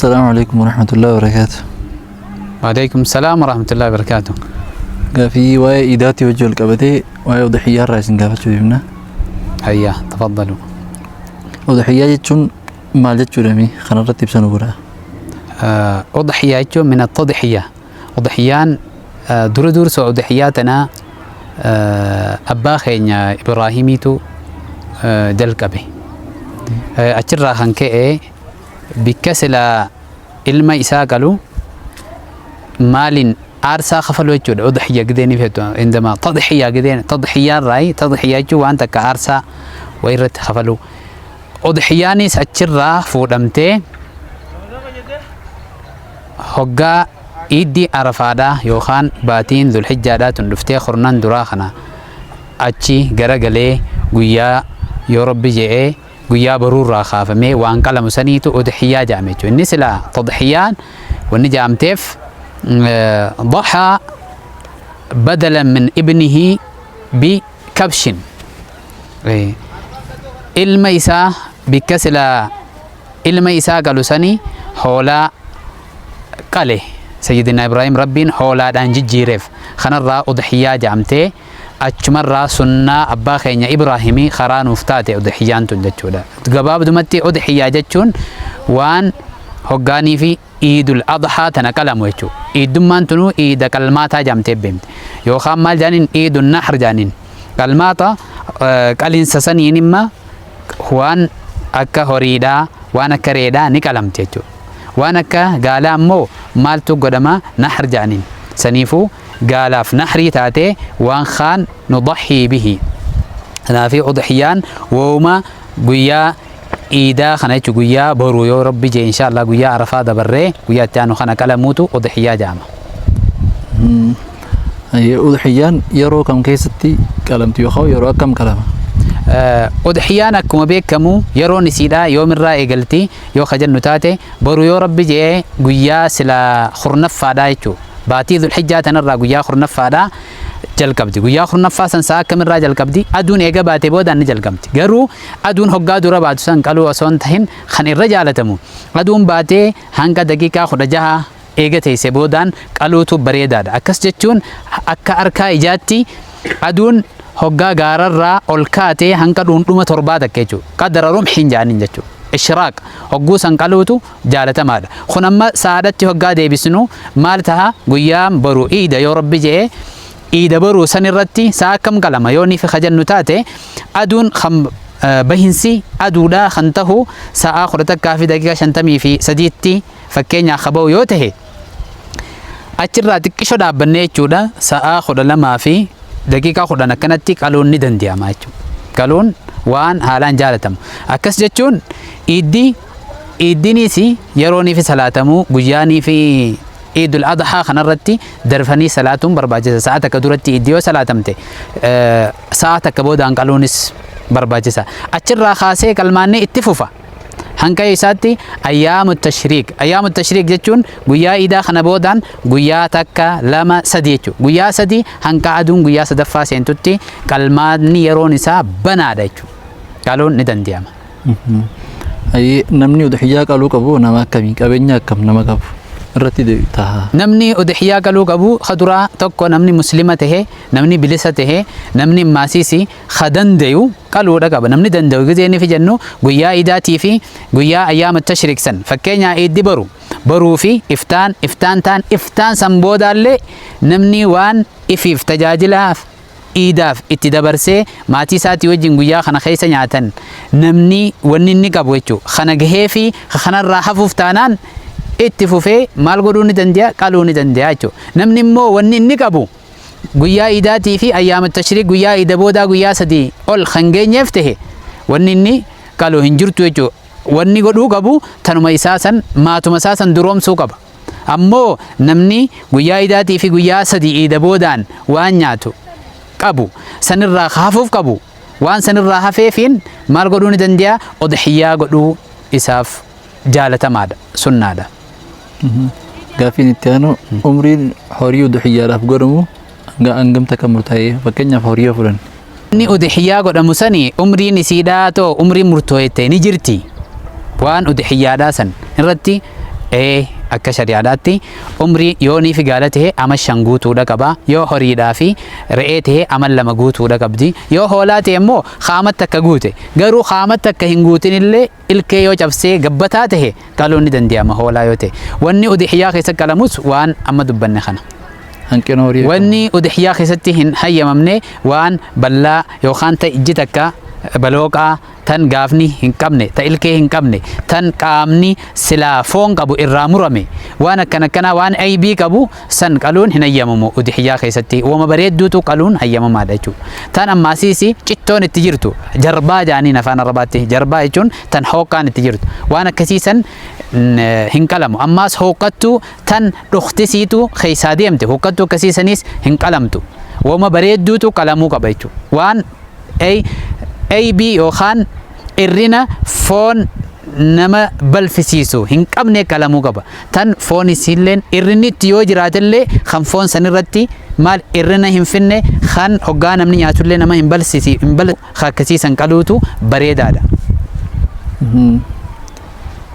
Asalaamu alaikum warahmatullahi wabarakaatu. Waalaikum salaam warahmatullahi wabarakaatu. Gaafii waa'ee iidaatii wajji wal qabatee waa'ee udhiyyaa irraa isin gaafachuu deemna. Hayya, tafaddalu. Udhiyyaa jechuun maal jechuudha mee kanarratti ibsa nu godhaa. Udhiyyaa jechuun min at-tadhiyya. Udhiyyaan dura dursa udhiyyaa tana abbaa keenya Ibraahimiitu jalqabe. Achirraa kan ka'e bikka silaa ilma isaa qalu maaliin aarsaa kafalu jechuudha. Udhiyya gidee ni feetu. Indama tadhiyya gideen tadhiyyaan raayi tadhiyya jechuun waan takka aarsaa wayii irratti kafalu. Udhiyyaanis achirraa fuudhamtee hoggaa iiddii Arafaadhaa yookaan baatiin Zulhijjaadhaa tun dhuftee kurnan duraa kana achi garagalee guyyaa yoo Rabbi je'ee guyyaa boruurraa kaafamee waan qalamu saniitu udhiyyaa jedhame jechuudha. Inni silaa tadhiyyaan wanni jedhamteef dhahaa badala min ibnihi bi kabshin, ilma isaa bikka silaa ilma isaa qalu sanii hoolaa qale. Sayyidina Ibraahim Rabbiin hoolaadhaan jijjiireef. Kanarraa udhiyyaa jedhamtee achumarraa sunnaa abbaa keenya Ibraahimii karaa nuuf taate udhiyyaan tun jechuudha. Gabaabdumatti udhiyyaa jechuun waan hoggaanii fi iidul adhaa tana qalamu jechuudha. Iiddummaan tunuu iida qalmaataa jedhamtee beemte. Yookaan maal jedhaniin? Iidun nahr jedhaniin. Qalmaata qalinsa saniin imma waan akka horiidhaa, waan akka reedhaa ni qalamte jechuudha. Waan akka gaalaa immoo maaltu godhama? Nahr jedhaniin. Saniifuu gaalaaf nahrii taatee waan kaan nudahhii bihi. Kanaafii udhiyyaan wooma guyyaa iidaa kana jechuudha, guyyaa boru yoo Rabbi jee inshallah guyyaa Arafaa dabarree guyyaa itti aanu kana qalamuutu udhiyyaa jedhama. Udhiyyaan yeroo kam keessatti qalamti yookaan yeroo akkam qalama? Udhiyyaan akkuma beekamu yeroon isiidhaa yoomirraa eegalti yoo ka jennu taate, boru yoo Rabbi jee guyyaa sila kurnaffaadhaa jechuudha. Baatii Dhulhijjaa tanarraa guyyaa kurnaffaadhaa jalqabdi. Guyyaa kurnaffaa san sa'a akkamirraa jalqabdi? Aduun eega baate boodaan ni jalqabdi. Garuu aduun hoggaa dura baatu san qaluu osoo hin tahin kan irra jaalatamu aduun baatee hanga daqiiqaa 16 eega teesse boodaan qaluutu bareedaadha. Akkas jechuun akka harkaa ijaatti aduun hoggaa gaararraa ol kaatee hanga dhuundhuma 7 takka jechuudha. Qadara rumhin jedhaniin jechuudha. Ishraaq hogguu san qaluutu jaalatamaadha. Kun amma sa'aadhatti hoggaa deebisnu maal taha? Guyyaan boru iida yoo Rabbi je'e, iida boruu san irratti sa'a akkam qalama yoo nifi kajannu taate, aduun kan bahinsi aduudhaa kan tahu sa'aa 11:53tti fakkeenyaaf ka bahu yoo tahe, achirraa xiqqisho dhaabbannee jechuudha, sa'aa 12:10 akkanatti qaluun ni danda'ama jechuudha. Qaluun waan haalaan jaalatamu. Akkas jechuun iiddii iiddiinis yeroonii fi salaatamuu guyyaanii fi iidul adhaa kanarratti darfanii salaatuun barbaachisa. Sa'a takka duratti iiddii yoo salaatamte, sa'a takka boodaan qaluunis barbaachisa. Achirraa kaasee qalmaanni itti fufa. Hanga isaatti ayyaamu tashriiq. Ayyaamu tashriiq jechuun guyyaa iidaa kana boodaan guyyaa takka, lama, sadi jechuudha. Guyyaa 3 hanga aduun guyyaa sadaffaa seentutti qalmaanni yeroon isaa banaadha jechuudha. Qaluun ni danda'ama. Namni udhiyyaa qaluu qabu nama akkamii, qabeenya akkam nama qabu irratti taha? Namni udhiyyaa qaluu qabu kaduraa tokko namni muslima tahe, namni bilisa tahe, namni maasiisi ka dandayu qaluudha qaba. Namni danda'u gizee ni jennu guyyaa iidaatii fi guyyaa ayyaama tashriik san, fakkeenyaa iiddi boru boruu fi iftaan iftaan taan iftaan san boodaallee namni waan ifiif tajaajilaaf iidaaf itti dabarsee maatii isaatii wajjin guyyaa kana keessa nyaatan namni wanni inni qabu jechuudha. Kana gahee fi kanarraa hafuuf taanaan itti fufee maal godhuu ni danda'a? Qaluu ni danda'a jechuudha. Namni immoo wanni inni qabu guyyaa iidaatii fi ayyaama tashriik guyyaa iida boodaa guyyaa 3 ol kan geenyeef tahe, wanni inni qalu hin jirtu jechuudha. Wanni godhuu qabu tanuma isaa san maatuma isaa san duroomsuu qaba. Ammoo namni guyyaa iidaatii fi guyyaa 3 iida boodaan waan nyaatu qabu sanirraa hafuuf qabu, waan sanirraa hafeefiin maal godhuu ni danda'a? Udhiyyaa godhuu isaaf jaalatamaadha, sunnaadha. Gaaffiin itti aanu, umriin horii udhiyyaadhaaf godhamu hanga hangam takka murtaa'ee, fakkeenyaaf horii yoo fudhanne? Inni udhiyyaa godhamu sani umriin isiidhaa too umriin murtoo'ette ni jirti. Waan udhiyyaadhaa san irratti Ee, akka shari'aadhaatti umrii yoonii fi gaala ta'e ama 5 guutuudha qaba. Yoo horiidhaa fi re'ee ta'e ama 2 guutuudha qabdi. Yoo hoolaa ta'e immoo kaamatti akka guute. Garuu kaamatti akka hin guutin illee ilkee yoo cabsee gabbataa ta'e qaluun ni danda'ama hoolaa yoo ta'e. Wanni udhiyaa keessa qalamus waan amma dubbanne kana. Hanqina horii. Wanni udhiyaa keessatti hin hayyamamne waan bal'aa yookaan ta'e ijji takka balooqaa, tan gaafni hin qabne, ta ilkee hin qabne, tan qaamni silaa foon qabu irraa murame, waan akkan akkanaa, waan aybii qabu san qaluun hin hayyamamu udhiyaa keessatti. Wama bareedduutu qaluun hayyamamaadha jechuudha. Tan ammaasiis cittoon itti jirtu, jarbaa jaaniin afaan Arabaatti, jarbaa jechuun tan hooqqaan itti jirtu, waan akkasii san hin qalamu. Ammaas hooqqattuu tan dhoktisiitu keessaa deemte, hooqqattuu akkasii sanis hin qalamtu. Wama bareedduutu qalamuu qaba jechuudha. Waan aybii yookaan irrina foon nama balfisiisu hin qabne qalamuu qaba. Tan foon isiilleen irrinni itti yoo jiraatellee kan foon sanirratti maal irrina hin finne, kan hoggaa namni nyaatullee nama hin balsisi hin bal akkasiisan qaluutu bareedaadha.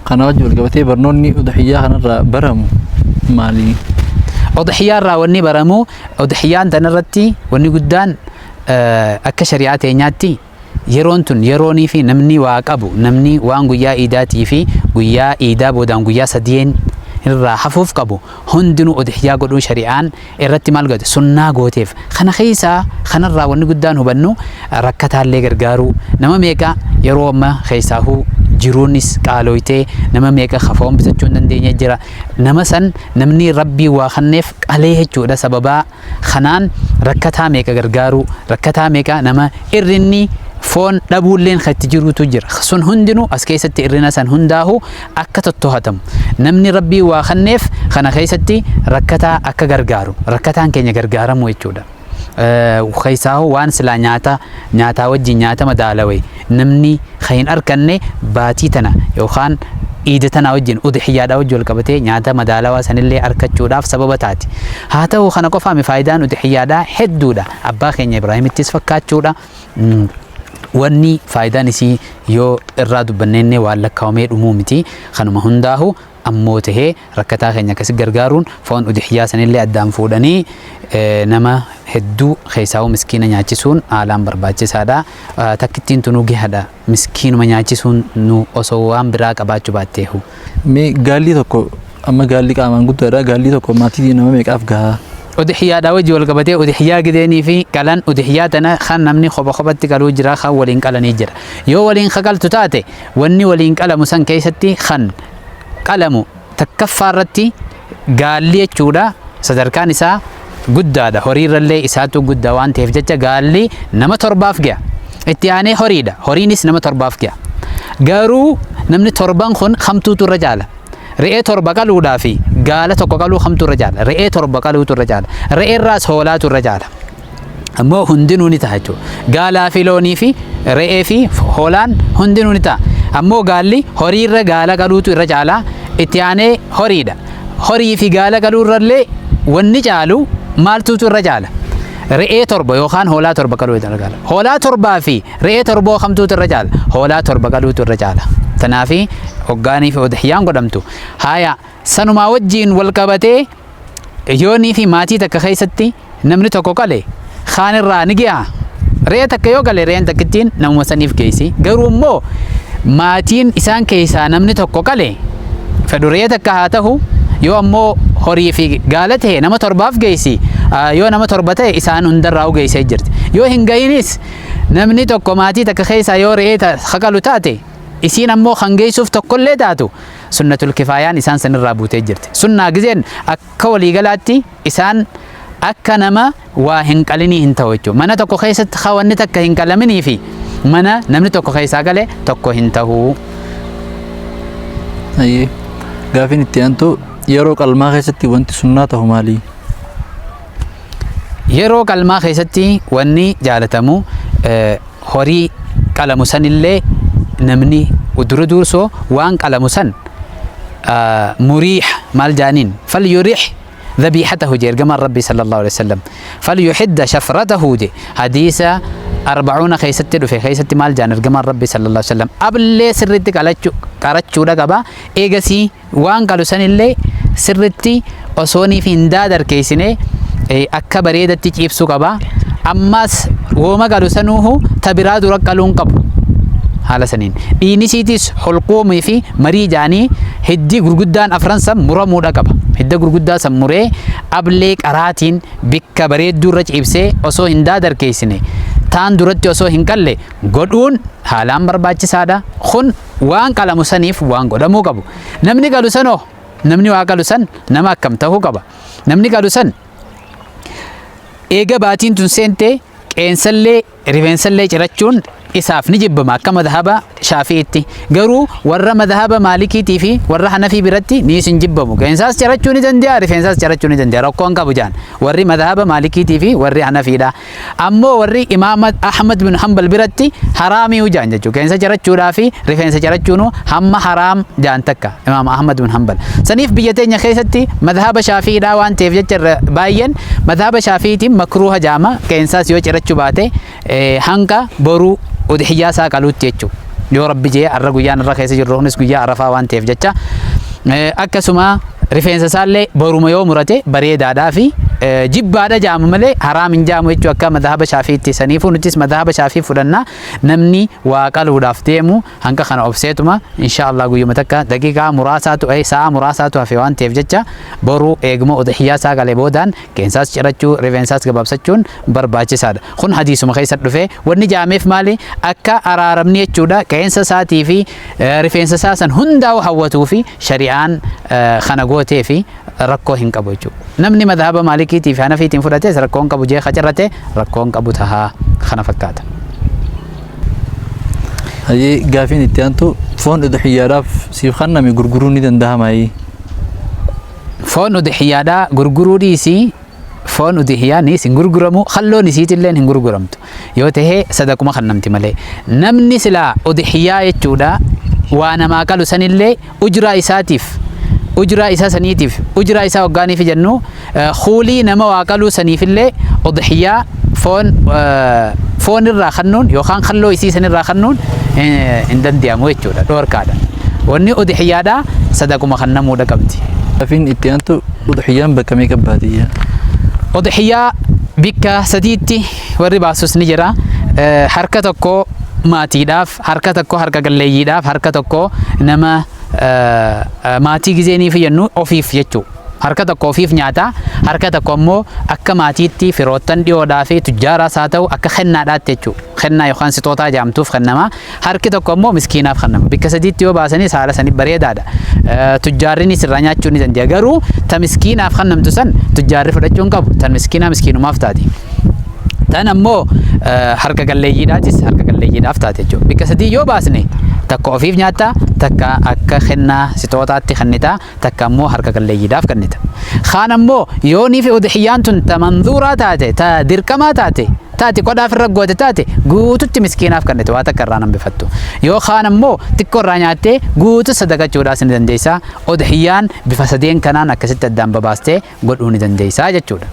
Kana wajjin wal qabatee barnoonni udhiyyaa kanarraa baramu maali? Udhiyyaa irraa wanni baramu, udhiyyaan tanarratti wanni guddaan akka shari'aa teenyaatti yeroon tun yeroonii fi namni waa qabu, namni waan guyyaa iidaatii fi guyyaa iidaa boodaan guyyaa sadeen irraa hafuuf qabu hundinuu udhiyyaa godhuu shari'aan irratti maal goote, sunnaa gooteef. Kana keessaa kanarraa wanni guddaan hubannu rakkataallee gargaaruu. Nama meeqa yeroo amma keessaahuu jiruunis qaalooytee nama meeqa foon bitachuu hin dandeenye jira. Nama san namni Rabbii waa kanneef qalee jechuudha. Sababaa kanaan rakkataa meeqa gargaaruu, rakkataa meeqa, nama irrinni foon dhabuulleen kan itti jirutu jira. Sun hundinuu as keessatti irrina san hundaahu akka tottohatamu, namni Rabbii waa kanneef kana keessatti rakkataa akka gargaaru, rakkataan keenya gargaaramu jechuudha. Keessaahu waan silaa nyaata nyaataa wajjin nyaata madaalawe namni kan hin arganne baatii tana yookaan iida tanaa wajjin, udhiyyaadhaa wajjin wal qabatee nyaata madaalawaa sanillee argachuudhaaf sababa taati. Haa ta'u, kana qofaami faayidaan udhiyyaadhaa hedduudha. Abbaa keenya Ibraahimittis fakkaachuudha. Wanni faayidaan isii yoo irraa dubbannee waan lakkaawamee dhumuu miti. Kanuma hundaahu ammoo tahee rakkataa keenya akkasi gargaaruun, foon udhiyyaa sanillee addaan fuudhanii nama hedduu keessaa'uu miskiina nyaachisuun haalaan barbaachisaadha. Takkittiin tunuu gahaadha. Miskiinuma nyaachisuun nu osoo waan biraa qabaachuu baatteehu. Mee gaalli tokko, amma gaalli qaamaan guddaadha. Gaalli tokko maatii nama meeqaaf gahaa? Udhiyyaadhaa wajji wal qabatee, udhiyyaa gideenii fi qalan udhiyyaa tana kan namni kopha kophatti qaluu jira, kan waliin qalanii jira. Yoo waliin kaqaltu taate, wanni waliin qalamu san keessatti kan qalamu takkaffaa irratti gaalli jechuudha. Sadarkaan isaa guddaadha. Horiirrallee isaatu guddaa waan ta'eef jecha gaalli nama 7f ga'a. Itti aanee horiidha. Horiinis nama 7f ga'a. Garuu namni torban kun hamtuutu irra caala? Re'ee 7 qaluudhaa fi gaala tokko qaluu hamtu irra caala? Re'ee 7 qaluutu irra caala. Re'eerraas hoolaatu irra caala. Ammoo hundinuu ni ta'a jechuudha. Gaalaa fi loonii fi re'ee fi hoolaan hundinuu ni ta'a. Ammoo gaalli horiirra gaala qaluutu irra caala. Itti aanee horiidha. Horii fi gaala qaluurrallee wanni caalu maaltuutu irra caala? Re'ee 7 yookaan hoolaa 7 qaluu irra caala. Hoolaa 7 fi re'ee 7 kamtuutu irra caala? Hoolaa 7 qaluutu irra caala. Tanaafi hoggaanii fi udhiyyaan godhamtu. Haaya, sanumaa wajjiin wal qabatee yoonii fi maatii takka keessatti namni tokko qale kaan irraa ni ga'a. Re'ee takka yoo qale, re'een takkittiin namuma saniif geessi. Garuu immoo maatiin isaan keessaa namni tokko qale, fedhu re'ee takka haa ta'u, yoo ammoo horii fi gaala ta'e nama 7f geessi. Yoo nama 7 ta'e isaan hundarraa geessee jirti. Yoo hin gahinis namni tokko maatii takka keessaa yoo re'ee haqalu taate, isiin ammoo kan geessuuf tokkollee taatu, sunnatul kifaayaan isaan sanirraa buutee jirti. Sunnaa gizeen akka waliigalaatti isaan akka nama waa hin qalinii hin ta'u jechuudha. Mana tokko keessatti wanni takka hin qalaminii fi mana namni tokko keessaa gale tokko hin ta'u. Ayyee. Gaafiin itti aantu, yeroo qalmaa keessatti wanti sunnaa ta'u maali? Yeroo qalmaa keessatti wanni jaalatamu horii qalamu sanillee namni dura dursoo waan qalamu san muriix maal jaaniin, فليرح ذبيحته je ergamaan Rabbii صلى الله عليه وسلم، فليحد شفرته je hadiisa. Arbacuuna keessatti dhufe keessatti maal jaan ergamaan Rabbi sallallahu alaihi wasallam? Ablee sirritti qalachuu qarachuudha qaba. Eegasii waan qalu sanillee sirritti osooniif hin daadarkeessine akka bareedatti ciibsuu qaba. Ammas wooma qalu sanuuhu ta biraa dura qaluu hin qabu. Haala saniin dhiinisiitis holquumii fi marii jaanii hiddi gurguddaan afran san muramuudha qaba. Hidda gurguddaa san muree ablee qaraatiin bikka bareedduu irra ciibsee osoo hin daadarkeessine, taan duratti osoo hin qalle godhuun haalaan barbaachisaadha. Kun waan qalamu saniif waan godhamuu qabu. Namni qalu sanoo, namni waa qalu san nama akkam ta'uu qaba? Namni qalu san eega baatiin tun seente qeensallee rifeensallee cirachuun isaaf ni jibbama akka madhaba Shaafi'itti. Garuu warra madhaba Maalikiitii fi warra Hanafii biratti ni isin jibbamu. Qeensaas cirachuu ni danda'a, rifeensaas cirachuu ni danda'a. Rakkoo hin qabu jaan warri madhaba Maalikiitii fi warri Hanafiidha. Ammoo warri Imaama Ahmad bin Hanbal biratti haraamii jaan jechuudha. Qeensa cirachuudhaa fi rifeensa cirachuun hamma haraam jaan takka Imaama Ahmad bin Hanbal. Saniif biyya teenya keessatti madhaba Shaafi'iidha waan ta'eef jecha irra baay'een madhaba Shaafi'iitiin makruuha jaama qeensaas yoo cirachuu baate hanga boruu udhiyyaa isaa qaluutti jechuudha. Yoo Rabbi jee arra guyyaan irra keessa jirru kunis guyyaa Arafaa waan ta'eef jecha, akkasuma rifeensa isaallee boruma yoo murate bareedaadhaa fi jibbaadha jaamu malee haraam hin jaamu jechuu akka madhaba Shaafiitti. Saniifuu nutis madhaba Shaafii fudhanna. Namni waa qaluudhaaf deemu hanga kana obseetuma, insha Allah, guyyuma takka daqiiqaa muraasaatu, sa'a muraasaatu hafe waan ta'eef jecha, boruu eeguma udhiyyaa isaa qalee boodaan qeensaas cirachuu, rifeensaas gabaabsachuun barbaachisaadha. Kun hadiisuma keessa dhufe. Wanni jaameef maali? Akka araaramni jechuudha qeensa isaatii fi rifeensa isaa san hundaa'u hawwatuu fi shari'aan kana gootee fi rakkoo hin qabu jechuudha. Namni madhaba Maalikiitii fi Hanafiitiin fudhates rakkoo hin qabu jee qacirrate rakkoo hin qabu tahaa kana fakkaata. Hayyee, gaafiin itti aantu, foon udhiyyaadhaaf siif kenname gurguruun ni danda'amaa? Foon udhiyyaadhaa gurguruu dhiisii, foon udhiyyaanis hin gurguramu, halloon isiitillee hin gurguramtu. Yoo ta'e sadaquma kennamti malee. Namni silaa udhiyyaa jechuudha waa namaa qalu sanillee ujraa isaatiif, ujraa isaa saniitiif, ujraa isaa hoggaaniif jennu kuulii nama waa qaluu saniifillee udhiyyaa foon irraa kennuun yookaan kalloo isii sanirraa kennuun hin danda'amu jechuudha, dhoorkaadha. Wanni udhiyyaadhaa sadaquma kennamuudha qabdi. Gaafiin itti aantu, udhiyyaan bakka meeqa baatiyya? Udhiyyaa bikka sadiitti warri baasus ni jira. Harka tokko maatiidhaaf, harka tokko harka qalleeyyiidhaaf, harka tokko nama maatii gizeenii fi jennu ofiif jechuudha. Harka tokko ofiif nyaata, harka tokko ammoo akka maatiitti firoottan dhiyoodhaa fi tujjaaraas haa ta'u akka kennaadhaatti jechuudha. Kennaa yookaan sixootaa jaamtuuf kennama. Harki tokko ammoo miskiinaaf kennama. Bikka sadiitti yoo baasanis haala sanii bareedaadha. Tujjaarrinis irraa nyaachuu ni danda'a. Garuu ta miskiinaaf kennamtu san tujjaarri fudhachuu hin qabu. Tan miskiinaa miskiinumaaf taati. Tan ammoo harka qalleeyyiidhaatis harka qalleeyyiidhaaf taate jechuudha. Bikka sadii yoo baasne, takka ofiif nyaatta, takka akka kennaa sixootaatti kennita, takka ammoo harka qalleeyyiidhaaf kennita. Kaan ammoo yoonii fi udhiyyaan tun ta manzuuraa taate, ta dirqamaa taate, taate qodhaaf irra goote taate, guututti miskiinaaf kennite, waa takka irraa hambifattu. Yoo kaan ammoo xiqqoo irraa nyaattee guutu sadaqachuudhaas ni dandeessa. Udhiyyaan bifa sadeen kanaan akkasitti addaan babaastee godhuu ni dandeessa jechuudha.